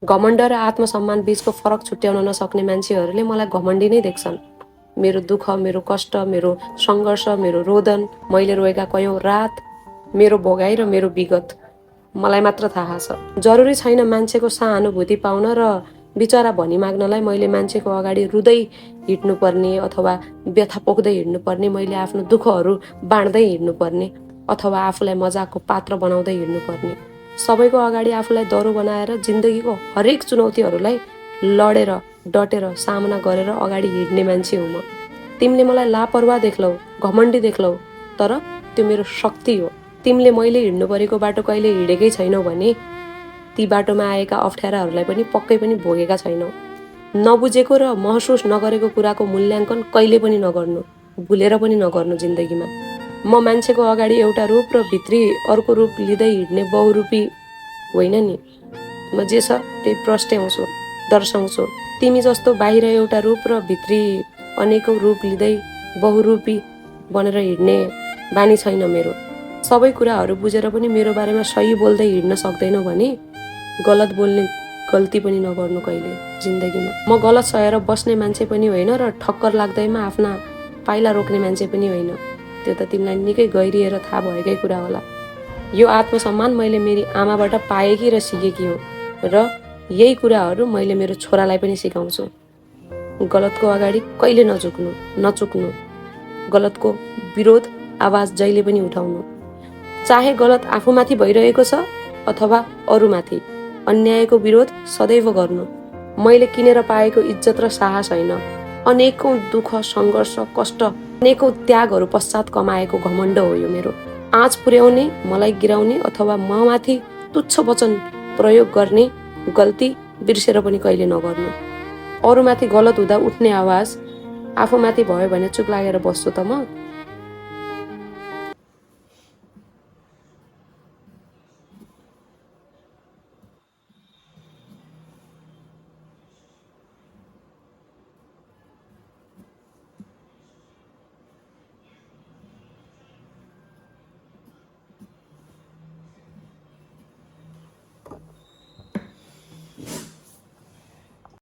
घमण्ड र आत्मसम्मान बीचको फरक छुट्याउन नसक्ने मान्छेहरूले मलाई घमण्डी नै देख्छन्। मेरो दुःख, मेरो कष्ट, मेरो सङ्घर्ष, मेरो रोदन, मैले रोएका कयौँ रात, मेरो भोगाई र मेरो विगत मलाई मात्र थाहा छ। जरुरी छैन मान्छेको सहानुभूति पाउन र बिचरा भनी माग्नलाई मैले मान्छेको अगाडि रुँदै हिँड्नुपर्ने अथवा व्यथा पोख्दै हिँड्नुपर्ने, मैले आफ्नो दुःखहरू बाँड्दै हिँड्नुपर्ने अथवा आफूलाई मजाकको पात्र बनाउँदै हिँड्नुपर्ने। सबैको अगाडि आफूलाई दरो बनाएर जिन्दगीको हरेक चुनौतीहरूलाई लडेर डटेर सामना गरेर अगाडि हिँड्ने मान्छे हुँ म। तिमीले मलाई लापरवाह देख्लौ, घमण्डी देख्लौ, तर त्यो मेरो शक्ति हो। तिमीले मैले हिँड्नु परेको बाटो कहिले हिँडेकै छैनौ भने ती बाटोमा आएका अप्ठ्याराहरूलाई पनि पक्कै पनि भोगेका छैनौ। नबुझेको र महसुस नगरेको कुराको मूल्याङ्कन कहिले पनि नगर्नु, भुलेर पनि नगर्नु जिन्दगीमा। म मान्छेको अगाडि एउटा रूप र भित्री अर्को रूप लिँदै हिँड्ने बहुरूपी होइन नि। म जे छ त्यही प्रस्ट्याउँछु, दर्शाउँछु। तिमी जस्तो बाहिर एउटा रूप र भित्री अनेकौं रूप लिँदै बहुरूपी बनेर हिँड्ने बानी छैन मेरो। सबै कुराहरू बुझेर पनि मेरो बारेमा सही बोल्दै हिँड्न सक्दैनौ भने गलत बोल्ने गल्ती पनि नगर्नु कहिले जिन्दगीमा। म गलत सहेर बस्ने मान्छे पनि होइन र ठक्कर लाग्दैमा आफ्ना पाइला रोक्ने मान्छे पनि होइन। त्यो त तिमीलाई निकै गहिरिएर थाहा भएकै कुरा होला। यो आत्मसम्मान मैले मेरी आमाबाट पाएकी र सिकेकी हुँ र यही कुराहरू मैले मेरो छोरालाई पनि सिकाउँछु। गलतको अगाडि कहिले नचुक्नु, गलतको विरोध आवाज जहिले पनि उठाउनु। चाहे गलत आफूमाथि भइरहेको छ अथवा अरूमाथि, अन्यायको विरोध सदैव गर्नु। मैले किनेर पाएको इज्जत र साहस होइन, अनेकौं दुःख, सङ्घर्ष, कष्ट, अनेकौं त्यागहरू पश्चात कमाएको घमण्ड हो यो मेरो। आँच पुर्याउने, मलाई गिराउने अथवा ममाथि तुच्छ वचन प्रयोग गर्ने गल्ती बिर्सेर पनि कहिले नगर्नु। अरूमाथि गलत हुँदा उठ्ने आवाज आफूमाथि भयो भने चुप लागेर बस्छु त म।